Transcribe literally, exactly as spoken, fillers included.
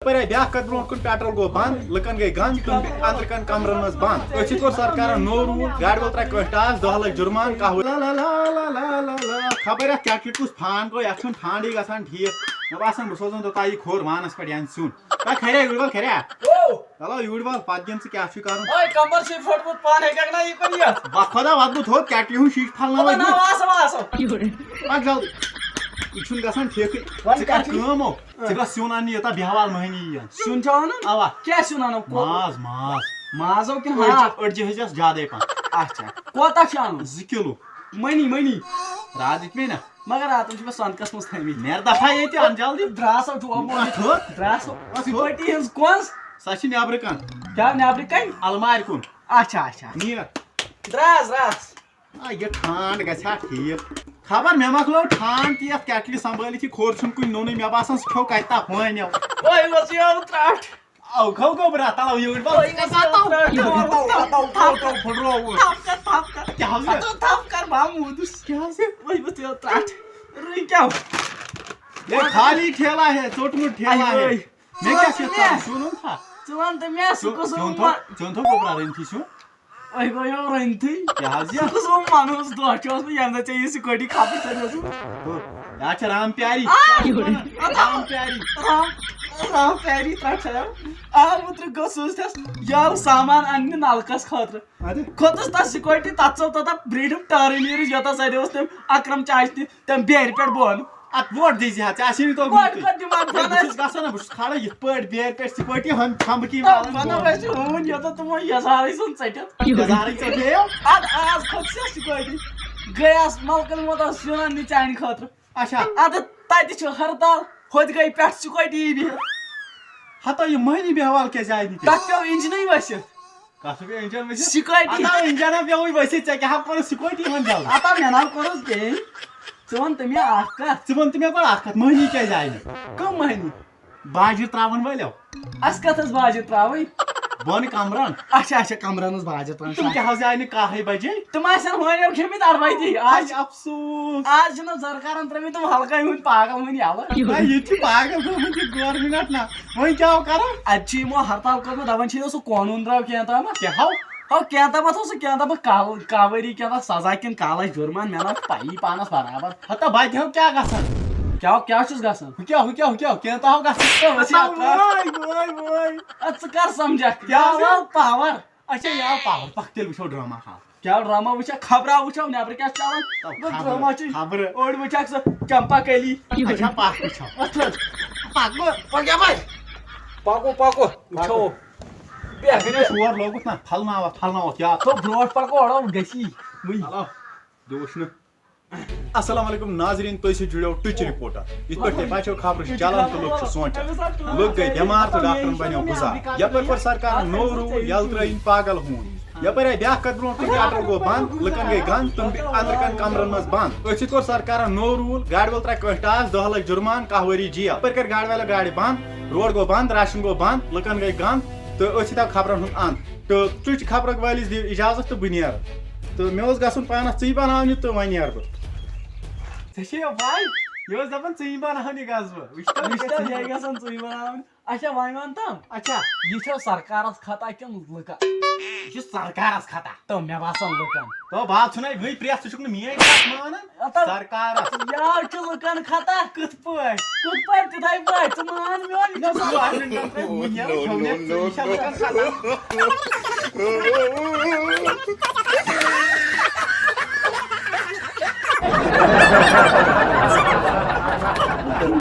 پرے بیاکھ کتھ برونٛٹھ کُن، پیٹرول گوٚو بند، لُکن گٔے گنٛد، تِم بِہِتھ أنٛدرٕ کَنہِ کمرن منٛز بند۔ أتھۍ سۭتۍ کوٚر سرکارن نوٚو روٗل، گاڑِ وول ترٛایہِ کٲنٛسہِ ٹاس، دَہ لَچھ جُرمان، کاہ وُہ۔ لا لا لا لا لا لا لا۔ خبر یتھ کیٛاہ کیٛاہ کُس فان گوٚو، یتھ چھُنہٕ فانڈٕے گژھان ٹھیٖک۔ مےٚ باسان بہٕ سوزن توٚتام یہِ کھوٚر وانس پٮ۪ٹھ یَنہٕ سیُن۔ ہے خریا یوٗرۍ ول، خریا۔ او! چلو یوٗرۍ ول، پتہٕ دِن ژٕ کیٛاہ چھُے کرُن۔ اوے، کمر چھے پھٔٹمٕژ، پانہٕ ہیٚککھ نا یہِ کُن یِتھ؟ وۄتھ خۄدا، وۄتھ بہٕ تھوٚد، کیٹلہِ ہُنٛد شیٖشہٕ پھلناوَے خۄدا، بہٕ۔ ناو آسو، آسو۔ پتہٕ جلدی۔ یہِ چھُنہٕ گژھان ٹھیٖکٕے۔ وۄنۍ ژٕ کر کیٛاہ چھُے؟ کٲم او۔ ژٕ گژھ سیُن اَننہِ یوٚتام بیٚہوال مٔہنی یِیَن۔ سیُن چھا اَنُن؟ اَوا۔ کیٛاہ سیُن اَنو؟ کو-، ماز، ماز۔ مازو کِنہٕ أڑجہِ، ہاکھ؟ أڑجہِ ہیٚزیٚس زیادَے پَہَن۔ اچھا۔ کوتاہ چھُ اَنُن؟ زٕ کِلوٗ۔ Money, money. راتھ دِتۍ مےٚ نا۔ مگر راتَن چھِ مےٚ سۄنٛدکَس منٛز تھٲومٕتۍ۔ نیر دَفا ییٚتہِ، اَن جلدی۔ درٛاسو چھُ وۄمُت۔ اَتھ ہُہ؟ درٛاسو۔ اَتھ ہُہ؟ سِکوٹی ہٕنٛز کۄنٛز۔ سۄ چھِ نٮ۪برٕ کَن۔ کیٛاہ نٮ۪برٕ کَنہِ؟ اَلمارِ کُن۔ اچھا، اچھا۔ نیر۔ درٛاس، درٛاس۔ آ، یہِ ٹھانٛڈ گژھِ ہا ٹھیٖک۔ خبر مےٚ مۄکلٲو ٹھانٛڈ تہِ یَتھ کیٹلہِ سنبھٲلِتھ، یہِ کھوٚر چھُنہٕ کُنہِ نوٚنُے، مےٚ باسان سُہ کھیوٚو کَتہِ تام ہوٗنیو۔ وۄنۍ ؤژھ یورٕ ترٛٹھ۔ او کھو گوٚبرا، تَلو یوٗرۍ وَل۔ وۄنۍ ؤژھ یورٕ ترٛٹھ۔ تھَو، تھَو، تھَو، تھَو، تھَو، پھُٹرووُن۔ تھَپھ کر، تھَپھ کر۔ کیٛاہ حظ یہِ؟ تھَپھ کر، بہٕ ہا موٗدُس۔ کیٛاہ حظ یہِ؟ وۄنۍ ؤژھ یورٕ ترٛٹھ۔ رُکِو۔ یہ خالی ٹھیلا ہے، ژوٚٹمُت ٹھیلا ہے۔ آیہِ وٲے۔ مےٚ کیٛاہ چھُ ژٕ وَن تہٕ مےٚ۔ ژٕ وَن تہٕ مےٚ، سُہ ژٕ-، کُس ژٕ اوٚن اوٚن تھوٚو، ما-، ژٕ اوٚن تھوٚو گوٚبرا رٔنتھٕے سیُن؟ أسۍ گوٚو یَوٕ رٔنتھٕے۔ کیٛاہ حظ یہِ؟ سُہ کُس اوٚن مَنہٕ اوس دۄہ چھُ اوسمُت، یَمہِ دۄہ ژےٚ یہِ سِکوٹی خبرٕ ژےٚ ٲسٕم۔ ہُہ، یہِ حظ چھِ رام پیاری۔ آ! کیٛاہ چھِ وَنان؟ رام پیاری۔ رام، رام پیاری ترٛٹھ چھےٚ یَوٕ۔ آ، اوترٕ گوٚو سُہ اوس تَس یَوٕ سامان اَننہِ نَلکَس خٲطرٕ۔ اَدٕ؟ کھوٚتُس تَتھ سِکوٹی، تَتھ ژوٚپ تَتھ برٛیٖڈِم ٹٲرٕے نیٖرِتھ، یوٚتَس اَتہِ اوس تٔمۍ اَکرَم چاچہِ تہِ تٔمۍ بیرِ پٮ۪ٹھ بۄن۔ اَتھ ووٹ دِزِ ہا، ژےٚ آسی نہٕ توٚگمُتٕے۔ ووٹ کوٚت دِمہٕ اَتھ؟ ہے، بہٕ چھُس گژھان نا، بہٕ چھُس کھڑا یِتھ پٲٹھۍ بیرِ پٮ۪ٹھ سِکوٹی ہن چھمبہٕ کِنۍ تہٕ والان وَنو بۄن۔ أسۍ چھِ ہوٗنۍ یوٚتَتھ تِمو یَزارٕے ژھُن ژٔٹِتھ۔ یَزارٕے ژےٚ بیٚیو؟ اَدٕ آز کھوٚت سیٚہ سِکوٹی۔ گٔیَس مَلکَن ووت آز سیُن اَننہِ چانہِ خٲطرٕ۔ اچھا۔ اَدٕ تَتہِ چھِ ہرتال، ہُتہِ گٔے پٮ۪ٹھ سِکوٹی بِہِتھ۔ ہتا یہِ مٔہنی بیٚہوال کیٛازِ آیہِ نہٕ کینٛہہ؟ تَتھ پیوٚو اِنجِنٕے ؤسِتھ۔ کَتھ پیوٚو اِنجَن ؤسِتھ؟ سِکوٹی۔ ہتا اِنجَن ہا پیوٚوُے ؤسِتھ، ژےٚ کیٛاہ ہا کوٚرُتھ سِکوٹی ہُنٛد جلدی؟ ہتا مےٚ نہ کوٚرُس بیٚیہِ۔ ژٕ وَن تہٕ مےٚ اَکھ کَتھ۔ ژٕ وَن تہٕ مےٚ گۄڈٕ اَکھ کَتھ، مٔہنی کیٛازِ آیہِ نہٕ؟ کَم مٔہنی؟ باجِر ترٛاوَن وٲلۍ ہو۔ اَسہِ کَتھ ٲس باجِر ترٛاوٕنۍ؟ بۄنہٕ کَمرَن۔ اچھا، اچھا، کَمرَن ٲس باجِر ترٛاوٕنۍ۔ تِم کیٛاہ حظ آیہِ نہٕ کاہٕے بجے؟ تِم آسن ہونیو کھیٚمٕتۍ اَربَے دی۔ آز، آز افسوس۔ آز چھِنہٕ زرکارَن ترٛٲومٕتۍ تِم حلقَے ہُنٛد پاگل وٕنہِ یَلہٕ۔ نہ، ییٚتہِ چھِ پاگل تھوٚومُت یہِ گورمِنٹ نہ۔ وۄنۍ کیٛاہ ہو کَرو؟ اَتہِ چھِ یِمو ہرتال کٔرمٕژ، دَپان چھِ یِمو سُہ قونوٗن درٛاو کینٛہہ تامَتھ۔ کیٛاہ ہو؟ ہو، کینٛہہ تامَتھ اوس سُہ، کینٛہہ تامَتھ کال-، کاوٲری کینٛہہ تامَتھ سزا کِنہٕ کالَس جُرمان، مےٚ نہ چھِ پَیی پانَس برابر۔ ہتا بَتہِ ہو کیٛاہ گژھان؟ کیٛاہ، کیٛاہ چھُس گژھان؟ ہُہ کیٛاہ، ہُہ کیٛاہ، ہُہ کیٛاہ؟ کینٛہہ تہٕ ہو گژھان۔ ہے، وۄنۍ چھِ اَتھ ترٛٹھ۔ وٲے، وٲے، وٲے۔ اَدٕ ژٕ کر سَمجھکھ؟ کیٛاہ یہِ حظ؟ آو پاوَر۔ اچھا، یہِ آو پاوَر، پَکھ تیٚلہِ وٕچھو ڈرٛاما حال۔ کیٛاہ ڈرٛاما وٕچھکھ؟ خبرا وٕچھو، نٮ۪برٕ کیٛاہ چھُ چَلان؟ تو وۄنۍ خبرٕ، ڈرٛاما چھُے۔ خبرٕ۔ أڑۍ وٕچھکھ سُہ چمپا کلی۔ اچھا، پَکھ وٕچھو۔ اَتھ حظ۔ پَکھ گوٚو، پَکھ کیٛاہ پَکھ؟ پَکو، پَکو، وٕچھو۔ بیٚیہِ اگر أسۍ شور لوگُتھ نا، پھلناوَتھ، پھلناوَتھ، یا۔ تو برونٛٹھ پَکو، اورٕ گژھی۔ وٕنۍ۔ چلو، دِیِو وٕچھنہٕ۔ السلام علیکم ناظرین، تُہۍ چھِو جُڑیو ٹُچ رپورٹر۔ یِتھ پٲٹھۍ تۄہہِ پَتہ چھو خبرٕ چھِ چلان تہٕ لُکھ چھِ سونٛچان۔ لُکھ گٔے بٮ۪مار تہٕ ڈاکٹرن بنیو غذا۔ یَپٲرۍ کوٚر سرکارن نوٚو روٗل، یَلہٕ ترٛٲیِن پاگل ہوٗنۍ۔ یَپٲرۍ آیہِ بیٛاکھ کَتھ برونٛٹھ کُن، پیٹرول گوٚو بنٛد، لُکن گٔے گنٛد، تِم بِہِتھ أنٛدرٕ کَنہِ کمرن منٛز بنٛد۔ أتھۍ سۭتۍ کوٚر سرکارن نوٚو روٗل، گاڑِ وول ترٛایہِ کٲنٛسہِ ٹاس، دَہ لَچھ جُرمان، کاہ ؤری جیل۔ یَپٲرۍ کَرِ گاڑِ والٮ۪و گاڑِ بنٛد، روڈ گوٚو بنٛد، راشن گوٚو بنٛد، لُکن گٔے گنٛد تہٕ أتھۍ سۭتۍ آو خبرن ہُنٛد انٛد۔ تہٕ ژٕ چھُکھ خبرن وٲلِس دِو اجازت تہٕ بہٕ نیرٕ۔ تہٕ مےٚ اوس گژھُن پانس ژٕے بناونہِ تہٕ وۄنۍ نیرٕ بہٕ۔ ژےٚ چھے یہِ پاے، یہِ اوس دپان ژٕے بناونہِ گژھٕ بہٕ۔ وٕچھ تو، وٕچھ تو، یہِ گژھان ژٕے بناونہِ۔ اچھا، وۄنۍ وَن تہٕ۔ اچھا۔ یہِ چھا سرکارس خطا کِنہٕ لُکن؟ یہِ چھُ سرکارس خطا۔ تو مےٚ باسان لُکن۔ تو بات چھُنَے وٕنۍ پرٛٮ۪تھ، ژٕ چھُکھ نہٕ میٲنۍ کتھ مانان۔ ہتا سرکارس۔ یاو چھُ لُکن خطا۔ کِتھ پٲٹھۍ؟ کِتھ پٲٹھۍ؟ تِتھَے پٲٹھۍ۔ ژٕ مان میون، یہِ چھُ نہ، ژٕ ٲٹھ مِنٹن پٮ۪ٹھ وٕنہِ یَو کھیوٚو مےٚ ژٕ، یہِ چھا لُکن خطا؟